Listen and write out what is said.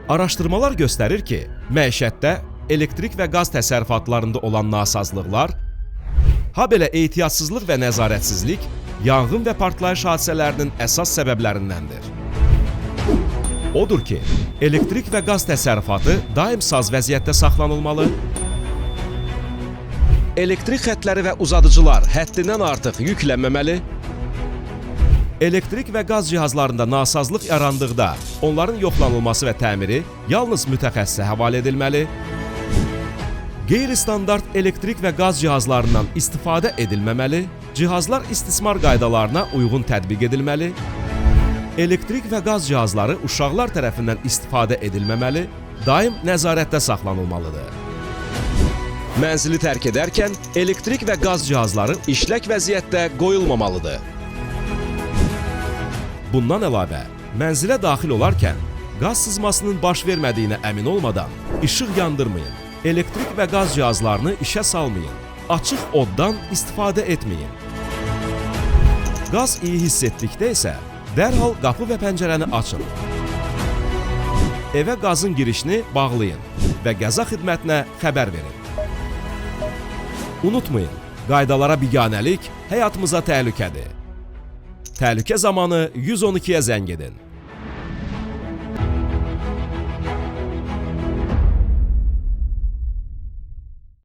Araşdırmalar göstərir ki, məişətdə elektrik və qaz təsərrüfatlarında olan nasazlıqlar, habelə ehtiyatsızlıq və nəzarətsizlik yanğın və partlayış hadisələrinin əsas səbəblərindəndir. Odur ki, elektrik və qaz təsərrüfatı daim saz vəziyyətdə saxlanılmalı, elektrik xətləri və uzadıcılar həddindən artıq yüklənməməli, elektrik və qaz cihazlarında nasazlıq yarandıqda onların yoxlanılması və təmiri yalnız mütəxəssisə həvalə edilməli, qeyri-standart elektrik və qaz cihazlarından istifadə edilməməli, cihazlar istismar qaydalarına uyğun tətbiq edilməli, elektrik və qaz cihazları uşaqlar tərəfindən istifadə edilməməli, daim nəzarətdə saxlanılmalıdır. Mənzili tərk edərkən elektrik və qaz cihazları işlək vəziyyətdə qoyulmamalıdır. Bundan əlavə, mənzilə daxil olarkən qaz sızmasının baş vermədiyinə əmin olmadan işıq yandırmayın, elektrik və qaz cihazlarını işə salmayın, açıq oddan istifadə etməyin. Qaz iyi hiss etdikdə isə dərhal qapı və pəncərəni açın. Evə qazın girişini bağlayın və qəza xidmətinə xəbər verin. Unutmayın, qaydalara biganəlik həyatımıza təhlükədir. Təhlükə zamanı 112-yə zəng edin.